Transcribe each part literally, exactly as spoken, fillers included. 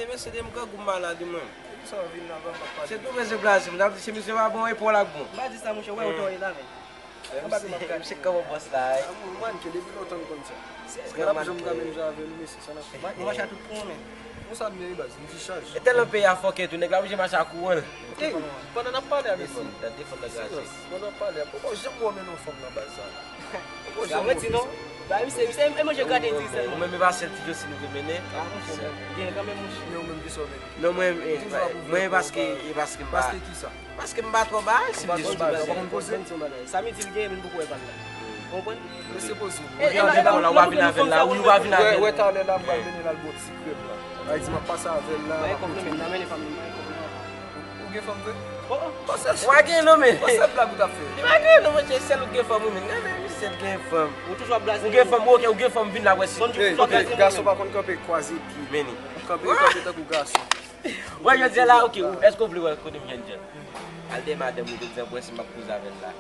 Mesye, de m grangou, m malad, mwen. Epi sa w vin la, m ap pale. Se tou mesye blaze, m t ap di se misye pa bon, e pa w l ap bon. M pa di sa, monchè, wè, oto e la, men. Misye, misye kòman bòs la, wi. Mwen ke depi lontan m konn sa. Nèg la pa janm ka menm jan avè m, mesye, sa n ap fè. Mwen mache a tout pou mwen. Konsa m ye, baz, m ti chaj. E tèlman peyi a fòkè tou, nèg la oblije mache a kouran. Ey, pandan n ap pale a mesye. Defann nan graje. Pandan n ap pale a, poko janm wè w mennen yon fanm nan baz sa. Sa mwen di non. Ba misye, misye e manje graten diri sèlman. Ou menm e pa sèl ti Josi nou te mennen. Ah, monchè, gen kanmenm monchè. Men ou menm ki sa w mennen? Non, mwen, e, mwen e paske, e paske m pa. Paske kisa? Paske m pa twò bay, si m di sou bagay. Sa m di l genyen, men m poko wè pa l la. Ou konprann? Mesye poze w. Ou gen avè l la, ou pa vin avè l la, ou pa vin avè l. Wè talè la, m pral mennen l al bò ti krèm la. Ay di m ap pase avè l la. Mwen kòb nan men, nan men fanm nan, mwen kòb nan. Ou gen fanm vre? Ou pa gen non, men. Bon, se blag ou t ap fè. Li pa gen non, monchè, sèl ou gen fanm, ou, men. Nan men misye gen fanm. Ou toujou ap blaze. Ou gen fanm, ok, ou gen fanm, vin la, wè si. Ey, ok, gason pa konn kanpe kwaze pye. Vini. Kanpe, kanpe tankou gason. Wè, jodi a la, ok, ou, èske w vle wè kote m jwenn John? Al dèyè madanm ou, jodi a, pou wè si m ap koze avè l la.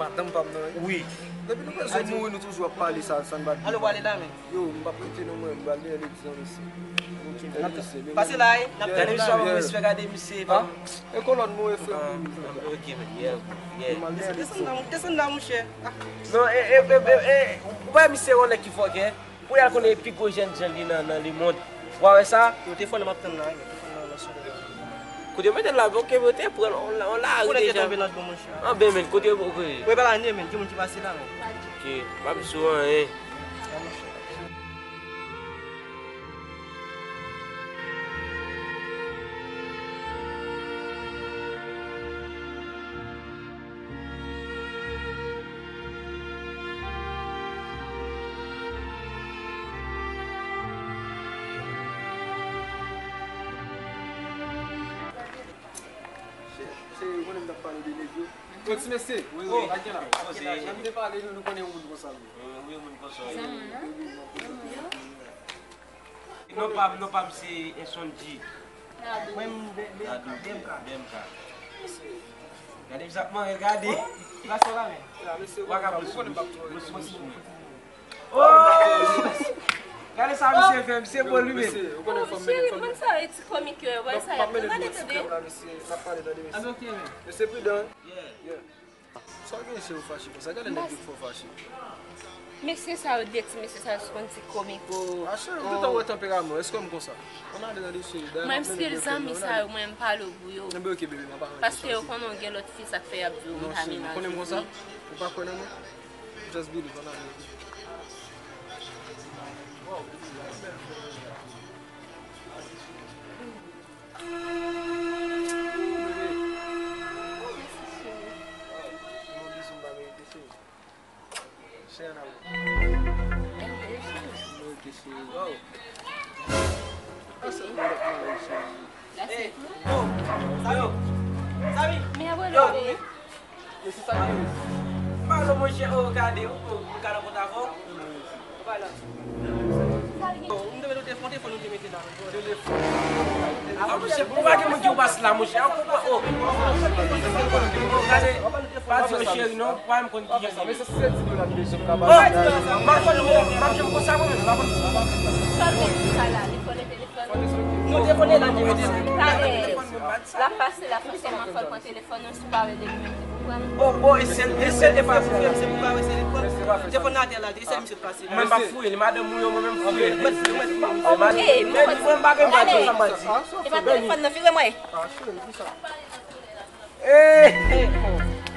Madanm pa m nan, wi. Wi. Depi nou bezwen mouri, nou toujou ap pale sa, sa n pa di. Ale, w ale la, men. Yo, m p ap rete non, mwen, m pral dèyè legliz lan, mesye. Pase la, wi, n ap tann. Gade misye, w ap respè, gade misye. E kolòn mwen, frè m. Ok, men, yeah, yeah. Desann la, desann la, monchè. Non, e, e, e, e, e, ou wè misye yon nèg ki fòkè. Pou y al konnen pi gwo jèn jan li nan, nan lemonn. Ou pa wè sa? Yo, telefòn nan m ap tann la, wi, telefòn nan, nan sou. Kote yo mete l la, ok, yo te pran l, on la, on la, ri deja. Kote te tonbe nan bon, monchè. An ben, men, kote yo, ok. Ou e pa la, ni, men, gen moun ki pase la, men. Ok, m ap sou anyen. Cheri, ou konnen m t ap pale de nèg yo. Bon, ti mesye. Wi, wi. Jan m te pale nou, nou konnen yon moun konsa m ye. Wi, wi, yon moun konsa w ye. Non pa m, non pa m, se Sonji. Mwen, m, B M K. B M K. Gade, m ap manje, gade. Wa ka plis, plis, plis, plis. Oh! Gade sa misye fè, misye bon li menm. Cheri, m konn sa, e ti komik yo, wè sa y ap gade, tande. Mesye pridan. Sa w gen cheri w fache konsa? Gade nèg yo fè w fache. Mesye sa yo, de ti mesye sa yo, se konn ti komik o. A cheri, m toutan wè tanperaman w. Èske m konsa? Ann ale, tande cheri. Mwen, m stil zanmi sa yo, mwen, m pale w pou yo. Enben, ok, bebe, m ap pale. Paske yo konnen w gen lòt fi, sa k fè y ap di w m pa menaje. Non, cheri, ou konnen m konsa? Ou pa kwè nan mwen? Just believe, ann ale. Yo, se sa ki rive. Pale, monchè, oh, gade, oh, oh, nou ka nan kont avè w. Ou pa la. Oh, m te mete w telefòn, telefòn ou te mete la. Telefòn. Ah, monchè, ou pa gen moun ki ou pase la, monchè. Oh, oh, oh. Oh, gade, pa di yo cheri, non, pa m konn ki jan. Oh, m pa konn, m pa janm konsa, mwen menm, m pa konn. Sa l te di sa la, li fè le telefòn. Nou te konnen la, te mete la. L ap pase la, fòseman, fò l pran telefòn nan, si w pa rele li menm, se pou pran. Oh, oh, e sèl, e sèl, e pa pou fè, se pou pa wè, se li pran. Telefòn nan atè la, e sèl misye t pase. Mwen pa fouye, li madanm ou yo, mwen menm fouye. Mwen, mwen, mwen, mwen pa gen bal, sa m pa di. E pa telefòn nan, vire mwen. Ey!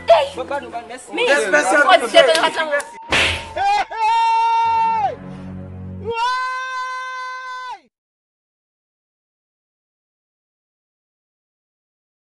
Ey! Bon, ba nou, ba, mèsi. Mèsi, mèsi.